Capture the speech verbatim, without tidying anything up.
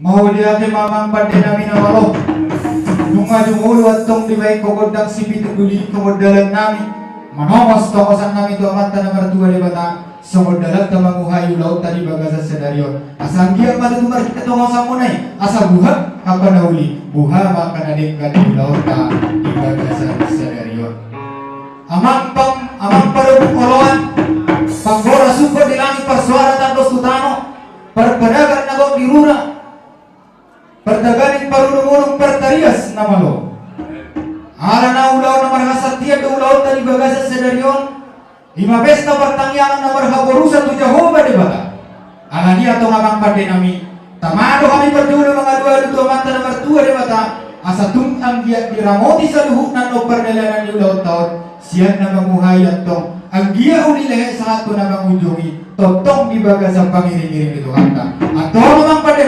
Mauliate ma amang pande nami na malo. Nunga jumolo antong dibaen ho gondang sipitu doli songon dalan nami manongos tongosan nami tu Amanta na martua Debata, songon dalanta manguhai ulaonta di bagasan sadari on. Asa anggiat ma tutu marhite tongosanmuna i, asa buha angka na uli, buha ma angka na denggan di ulaonta di bagasan sadari on. Amang pang, amang parhobung oloan, panggora suhut di langit, parsoara tandos tu tano, parpadagar na gok di rura, partaganing parunung-unung, partarias na malo. Alana ulaon na marhasantian do ulaonta di bagasan sadari on, i ma pesta partangiangan na marhaporusan tu Jahowa Debata. Alani i antong amang pande nami, tama do hami parjolo mangalualu tu Amanta na martua Debata, asa tung anggiat diramoti saluhutna antong pardalanan ni ulaonta on, sian na manguhai antong anggiat uli lehet sahat tu na mangujungi, tongtong di bagasan pangiring-iring ni Tuhanta. Antong amang pande,